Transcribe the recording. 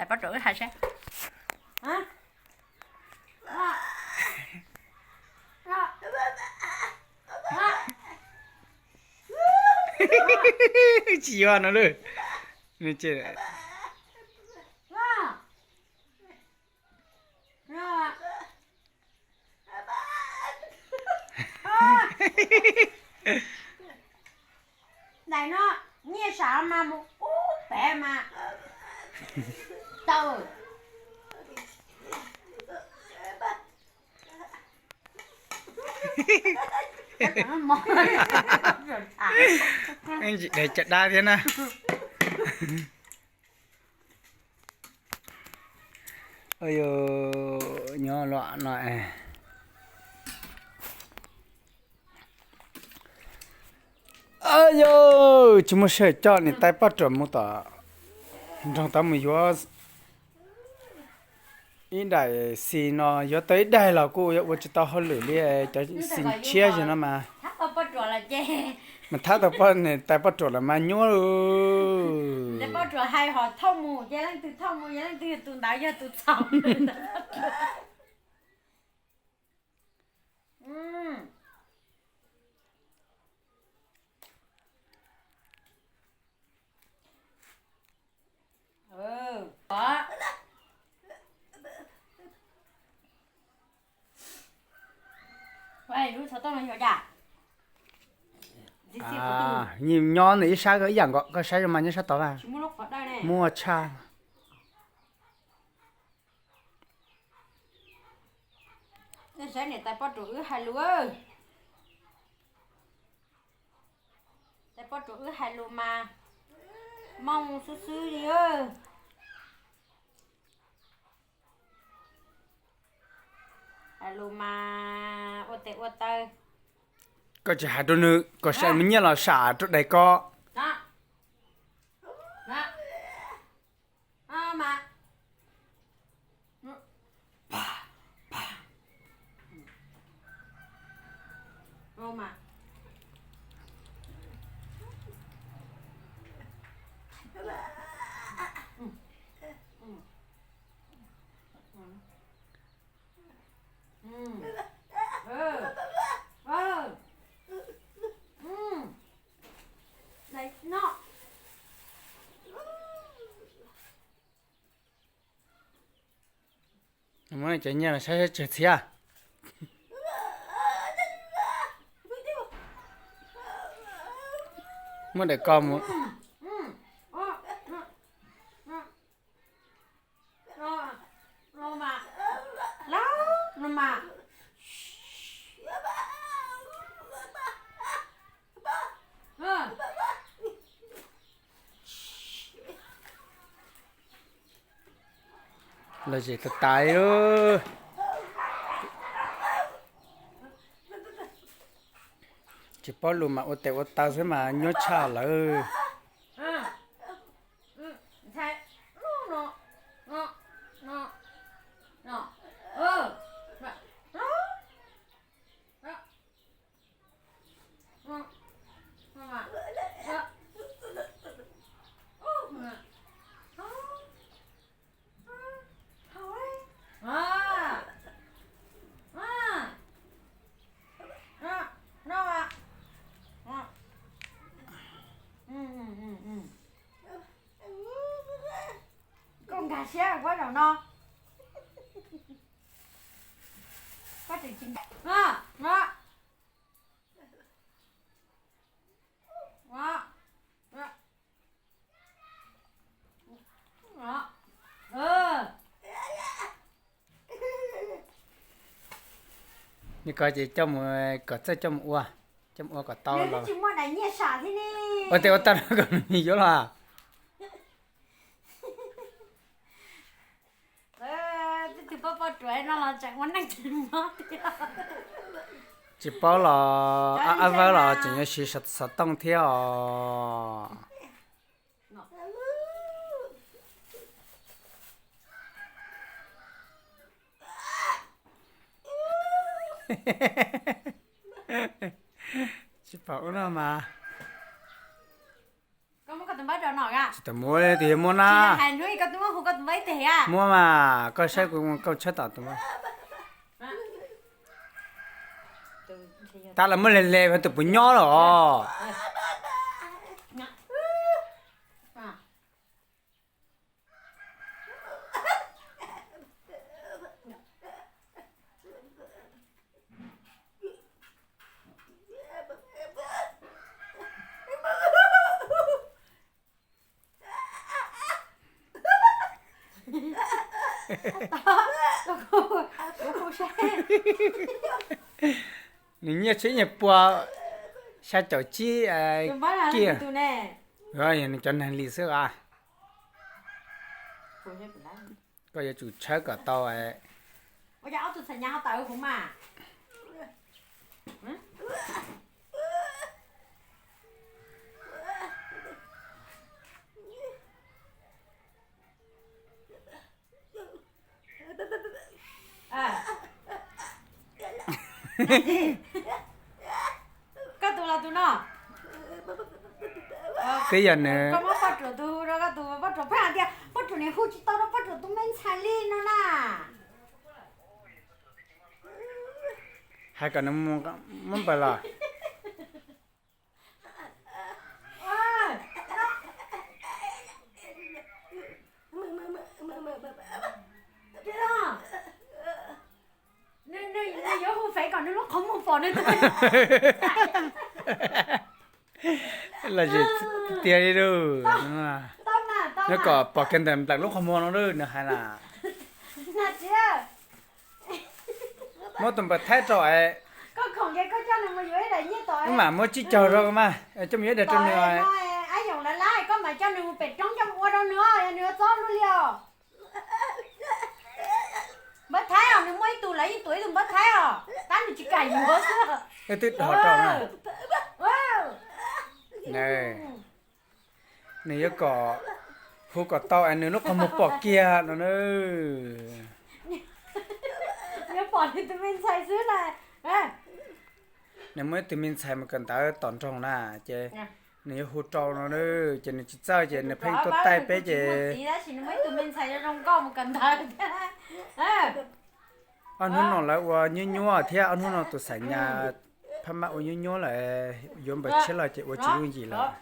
Tais Poj Ruam wb hais seb. Tsis yuav no lawm. Daim no nyiaj sam mas mus ub pem mas tau. Ntsis dais caj dab thiab na. Nyob los no. Yog tsis muaj sij hawm coj niam tais Poj Ruam mus tom nroog tod mus yuav ib daim xis no, yuav tau ib daig los kuj yuav ua tsis tau hauj lwm li cov xis tshiab zog no mas. Mas thab tau poj niam tais Poj Ruam lawm mas nyuaj. Tais Poj Ruam hais hom thauj mus ces leej twg thauj mus ces leej twg tus ntawd yog tus txhaum. Nyob ntawm ib sab ib yam nkaus, koj saib zoo mas nyob sab tod a. Muaj tshaj. Saib niam tais Poj Ruam wb hais lus. Tais Poj Ruam wb hais lus mas mooj xwb xwb li. Hais lus mas ua tes ua taw. Koj tsis hais rau nws kom sam me nyiaj los sam rau daim ko. Muab cov nyiaj los saib saib tsawg txhiab. Muab daim ko mus. Lom zem tas tas li. Tsis paub lus mas ua tes ua taw xwb mas nyuaj tshaj lawm. Koj nkag siab ua zaum no. Nws ko ces coj mus kom txawj coj mus ua, coj mus ua kom tau los. Ua tes ua taw no kom nws yuav los. Tsis paub los ab vawb los tseem yuav siv xov tooj thiab os. Tsis paub ua no mas. Tsis tau muab tus yog muab na. Muab mas, koj saib kuv, koj tshawb tom tus mas. Tab los muab hle hle tus puas nyob los. Nws nyiaj tsheb nyiaj pua, xya caum tsib kiag. Yog nws cov neeg li xwb as. Koj yuav tsum tshawb kom tau. Koj tus los tus no. Twb yog nws. Koj muab poj ruam tus hu rau koj tus poj ruam, pheej hais tias poj ruam nim hu tsis tau rau poj ruam tus me ntxhais li no na. Hais kom nws muab npawg los. Nws yuav hu fev kom nws lub qhov muag pom nws tus. Los tiag li lauj. Nyob kom pom kiag ntawm nplaim lub qhov muag no lauj, nws hais na. Muab tus npawg Thaib rau es. Wb mam muab tsib caug rau mas coj mus yuav dag rau nws. Koj mam coj nws mus pem roob coj mus ua rau nws, yog nws yuav txob luaj li os. Npawg Thaib os, nws muaj ib tug lawv yeej tuav ib tug npawg Thaib os, tab nws tsis kam yuav xwb. Twb dhos rau na. Nws yuav kom, hu kom tau es nws lub qhov muag pom kiag no na. Yuav pom nws tus me ntxhais xwb na. Nws muaj ib tug me ntxhais mus kawm ntawv tom nroog na, ces nws yuav hu rau no na, ces nws tsis txawj ces nws pheej tuaj taij peb ces. Ob hnub no lawv ua nyuaj nyuaj thiab, ob hnub no tus xam nyas phab mab ua nyuaj nyuaj lawm, yuav npawg tshiab los ces ua tsis yooj yim lawm.